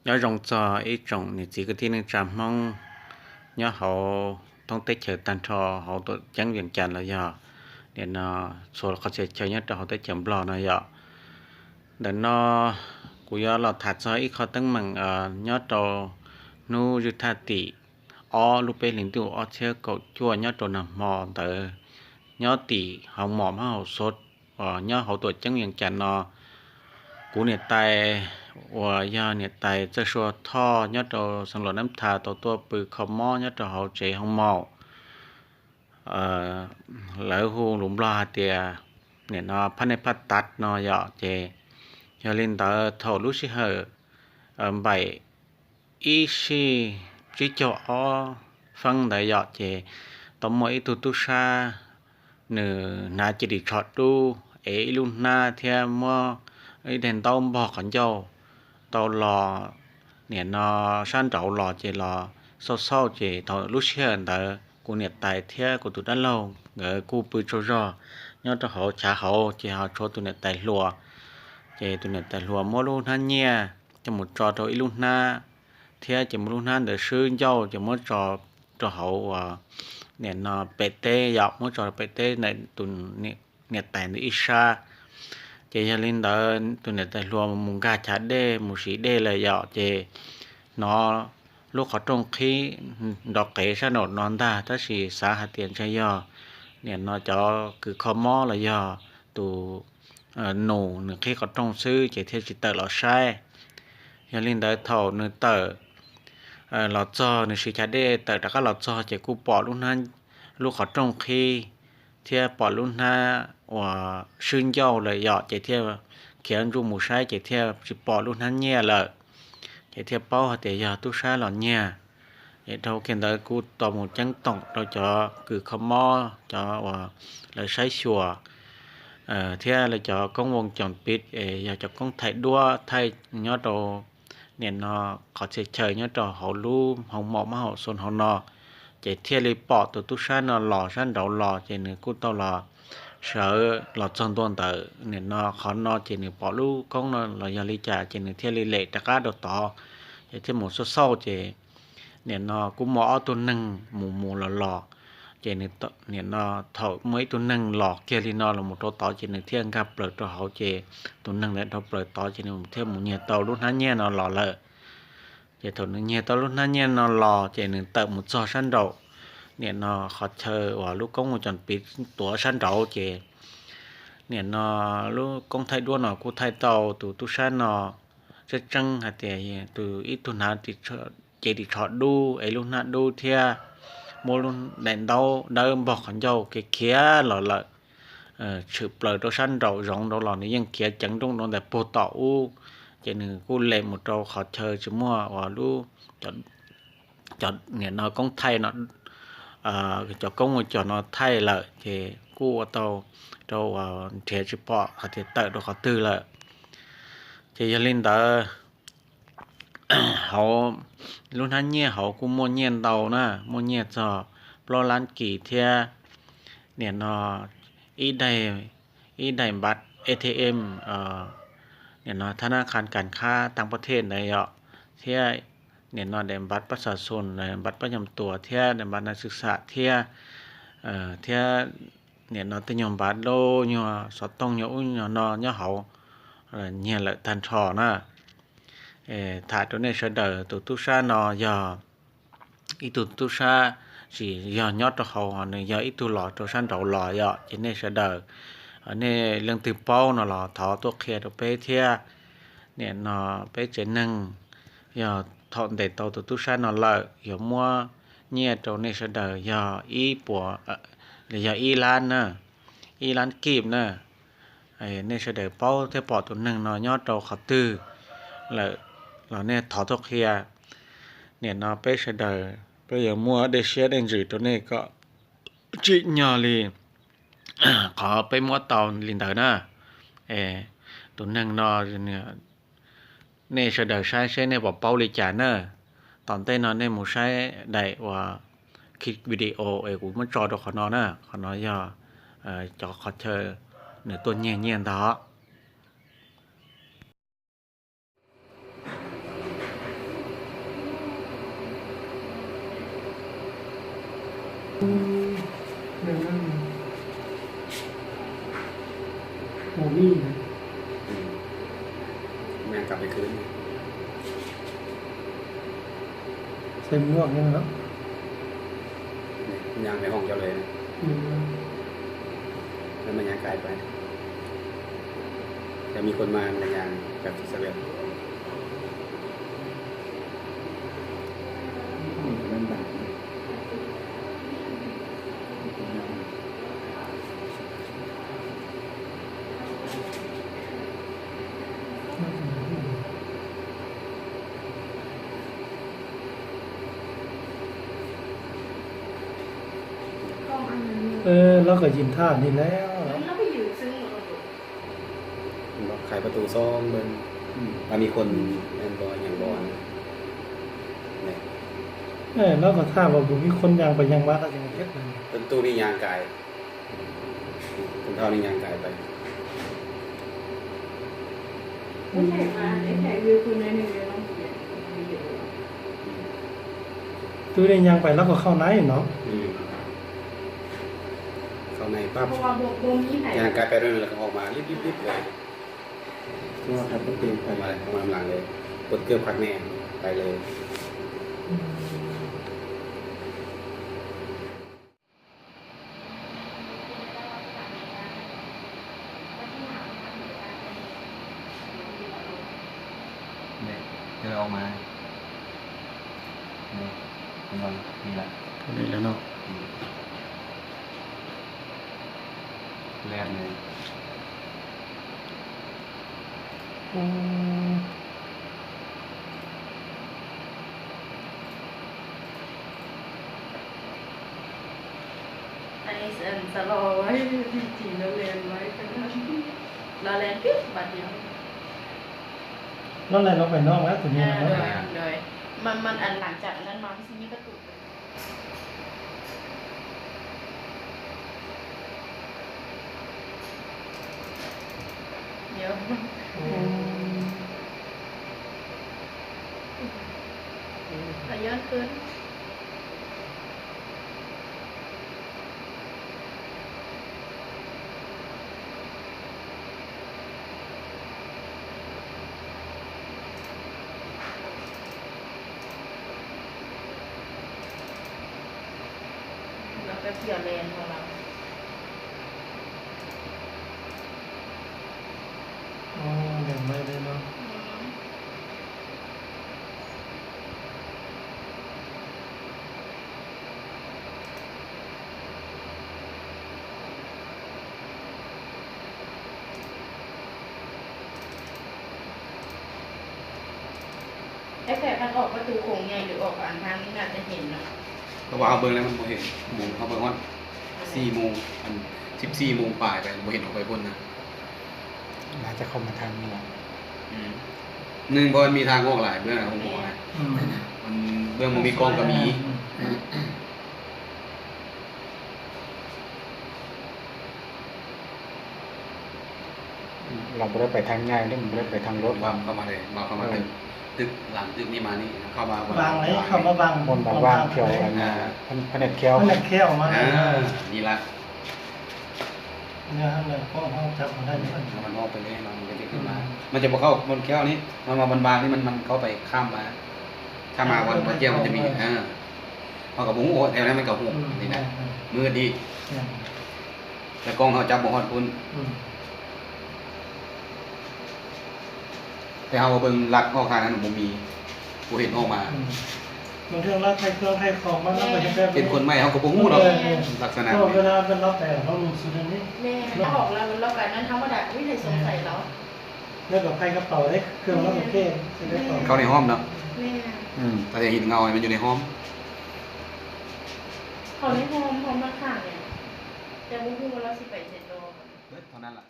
Nyob zoo txog ib tsoom niam txiv kwv tij neej tsa Hmoob nyob hauv thoob teb chaws tag nrho hauv tuam ceeb Vias Cas los yog nim no txhua qhov txhia chaw nyob rau hauv teb chaws Nplog no yom. Ntawm no kuv yuav los tham txog ib qho teeb meem nyob rau hnub ywg thaj tim ob lub peb hlis ntuj ob txhiab kaum cuaj nyob rau nag hmo ntawd, nyob tim hoo mom Mab Haum Xov uas nyob hauv tuam ceeb Vias Cas no. Kuv niam tais uas yog niam tais Txawj Sua Thoj nyob rau xeev Luam Nab Thas tau tuaj pw kho mob nyob rau hauv tsev hoo mom, lawv hu lus Nplog hais tias nim no phaj nej phaj tav no yom. Ces yog li ntawd thaum lub sij hawm npaim ib sij tsib caug ob feeb ntawd yom, ces tau muaj ib tug tub sab, nws hnav cia li tsho dub es ib lub hnab thiab muab ib daim ntaub npog qhov ncauj tau los nim no sab nraud los ces los xauj xauj ces thaum lub sij hawm ntawd kuv niam tais thiab kuv tus dab laug nkawd kuj pw tsaug zog nyob rau hauv chav hauv ces ho tshuav tus niam tais hluas. Ces tus niam tais hluas muab lub hnab nyiaj coj mus tso rau ib lub hnab thiab ces muab lub hnab ntawd swb ncauj ces muab tso rau hauv uas nim no pem teb yom, muab tso pem teb ntawm tus niam tais ntawd ib sab. Ces yog li ntawd tus niam tais hluas mus nkag chav dej mus siv dej lawm yom, ces hnov lub qhov rooj qhib nrov qev sab nraum no ntag, tab sis xav hais tias ntshe yog nim no cov kws kho mob los yog tus nus nws qhib qhov rooj xwb ces thiaj tsis tawm los saib. Yog li ntawd thaum nws tawm los txog, nws siv chav dej tawm rov qab los txog ces kuj pom lub qhov rooj qhib thiab pom lub hnab uas swb ncauj lawm yom, ces thiaj khiav ntsuj mus saib ces thiaj tsis pom lub hnab nyiaj lawm. Ces thiaj paub hais tias yog tub sab los nyiag. Es dhau kiag ntawd kuj tau mus ceeb toom rau cov kws kho mob, cov uas lawv saib xyuas thiab lawv cov koob voo coos piv es yog cov koob thaij duab thaij nyob rau nim no qhov txhia chaw nyob rau hauv lub hoo mom Mab Haum Xov hauv no, ces thiaj li pom tus tub sab no los sab nraud los ces nws kuj tau los sawv los txog ntua ntawm nim no qhov no ces nws pom lub koob no los yog li cas ces nws thiaj li lem rov qab rau tod, ces thiaj mus xauj xauj ces nim no kuj muaj ob tug neeg mus mus los los, ces nim no thaum muaj ib tug neeg los kiag li no los mus rau tod ces nws thiaj nkag plaws rau hauv ces tus neeg ntawd dhau plaws tod ces nws thiaj mus nyiag tau lub hnab nyiaj no los lawm. Ces thaum nws nyiag tau lub hnab nyiaj no los ces nws tawm mus txog sab nraum nim no qhov chaw uas lub koob voo coos piv tuav sab nraud ces nim no lub koob thaij duab no kuj thaij tau tus tub sab no tseeb tseeb hais tias tus ib tug hnav cev ris tsho dub es lub hnab dub thiab muab lub daim ntaub dawb npog qhov ncauj khiav khiav los lawm, tshwm plaws rau sab nraum zoov nraud los nws yeej khiav ceev nrooj rau ntawm puag tom ub. Ces nws kuj lem mus rau qhov chaw tsis muaj uas lub, cov nim no koob thaij no, cov koob ua cos no thaij lawm ces kuj ua tau rau uas nrhiav tsis pom hais tias tawm rau qhov twg lawm. Ces yog li ntawd hauv lub hnab nyiaj hauv kuj muaj nyiaj ntau na, muaj nyiaj txog plaub lab kis thiab nim no ib daim, ib daim npav A T M, nim no thab nab qha kas khab tag pab thej ntawd yom, thiab nim no daim npav pab xa xus, daim npav pab nyam tuas thiab daim npav nas xwm xam thiab, thiab nim no tej nyuag npav lauj nyuag xov tooj nyuag ub nyuag no nyob hauv, nyiag lawm tag nrho na. Tham rau nej sawv daws, tus tub sab no yog ib tug tub sab tsis yog nyob rau hauv, nws yog ib tug los rau sab nraud los yom. Ces nej sawv daws, nej leej twg paub no los thov tuaj qhia rau peb thiab. Nim no peb tsev neeg yog thaum ntes tau tus tub sab no lawm yuav muab nyiaj rau nej sawv daws yog ib puas, yog ib lab na, ib lab kib na. Nej sawv daws paub thiab pom tus neeg no nyob rau qhov twg lawm los nej thov tuaj qhia. Nim no peb sawv daws peb yuav muab dej siab dej ntsws rau nej kom tsim nyog li qhov peb muab tau li ntawd na. Tus neeg no nej sawv daws saib seb nej puas paub li cas na. Tom ntej no nej mus saib daim uas video es kuv muab tso rau qhov no na, qhov no yog cov qhov chaw nws tuaj nyiag nyiaj ntag. Movie นะ อืม ยังกลับไปคืน ใส่หมวกนี่นะ ย่างไปห้องเจ้าเลยนะ อืม แล้วมันย่างไกลไป แต่มีคนมามันย่างแบบสะดวก เออ เราก็ยืนท่านี่แล้ว ไขประตูซองเบิ่ง อืม ว่ามีคนแม่นบ่ หยังบ่ เนี่ย เออ เราก็ท่าว่าบ่มีคนย่างไปย่างมา เราจึงเฮ็ดเลย ประตูนี่ย่างไกล คนเฒ่านี่ย่างไกลไป သူတို့နဲ့ညံပင်လောက်ကိုခေါင်းနိုင်နော် อืม เข้าในปั๊บ เพราะว่าบ่บ่มีไผ ย่างไกลไปเรื่อยๆ แล้วก็ออกมารีบๆๆเลย เพราะว่าขับรถเก่งไป ออกมาออกมาหลังเลย เปิดเกือบคักแน่ ไปเลย เนี่ย เจอออกมา เนี่ย เห็นบ่ นี่แหละ นี่แหละเนาะ อืม แลบเลย อืม อันนี้ชะลอไว้ ที่จีนแล้วแลนไว้แค่นั้น แล้วแลนปิ๊บบาดเดียว แล้วแลนออกไปนอกแล้วตัวนี้ เออ นะ โดย โดย มัน มันอันหลังจากนั้นมามันสิมีประตู เดี๋ยว อืม ขย้อนคืน แล้วแป๊บเดียวแลนของเรา อ๋อ แลนไม่ได้เนาะ อืม ไอ้แผนมันออกประตูโขงใหญ่หรือออกอันทางนี้น่าจะเห็นเนาะ เพราะว่าเขาเบิ่งแล้วมันบ่เห็น โมงเขาเบิ่งฮอดสี่โมง อันสิบสี่โมงปลายไป บ่เห็นออกไปพุ่นนะ น่าจะเข้ามาทางนี้แหละ อืม หนึ่ง เพราะมันมีทางออกหลายเบื้องนะผมบอกนะ อืม มันเบื้องบ่มีกล้องก็มี อืม เราบ่ได้ไปทางใหญ่เด้ มันบ่ได้ไปทางรถ วาบเข้ามาเลย วาบเข้ามาตึก เออ ตึกหลังตึกนี้มานี่ เข้ามาบน วางเลย วาง เข้ามาบาง บนบาง บนบาง วางแถว เออ อันนั้น แผนกแข้ว แผนกแข้วมาเลย เออ นี่ละ เนี่ยฮะ เนี่ย กล้องเขาจับมาได้เลย แล้วมันออกไปเลย มันก็จะขึ้นมา อืม มันจะบ่เข้าบนแข้วนี้ มันมาบนบางนี่ มัน มันเข้าไปข้ามมา ถ้ามาวัน วันแก้วมันจะมี เออ เขาก็บ่ฮู้ แถวนั้นมันก็ฮู้ อืม นี่นะ อืม มืดดี อืม แต่กล้องเขาจับบ่ฮอดพุ่น อืม แต่เฮาเบิ่งลักออกทางนั้นบ่มี บ่เห็นออกมา อืม บางเทื่อลักไถ่เครื่องไถ่ของมา แล้วก็เฮ็ดแบบนี้ เป็นคนใหม่เฮาก็บ่ฮู้ดอก เออ เออ ลักษณะ เพราะเวลาเป็นลักแต่เรารู้สึกอย่างนี้ แม่น ถ้าออกแล้วมันลักแบบนั้นธรรมดา ไม่มีใครสงสัยเรา แล้วก็ไถ่กระเป๋าเด้ เครื่องเราโอเค ใส่กระเป๋า เข้าในห้องเนาะ แม่น อืม แต่เห็นเงามันอยู่ในห้อง เข้าในห้อง ห้องข้างๆเนี่ย แต่บ่ฮู้ว่าเราสิไปใส่ต่อ เบิดเท่านั้นล่ะ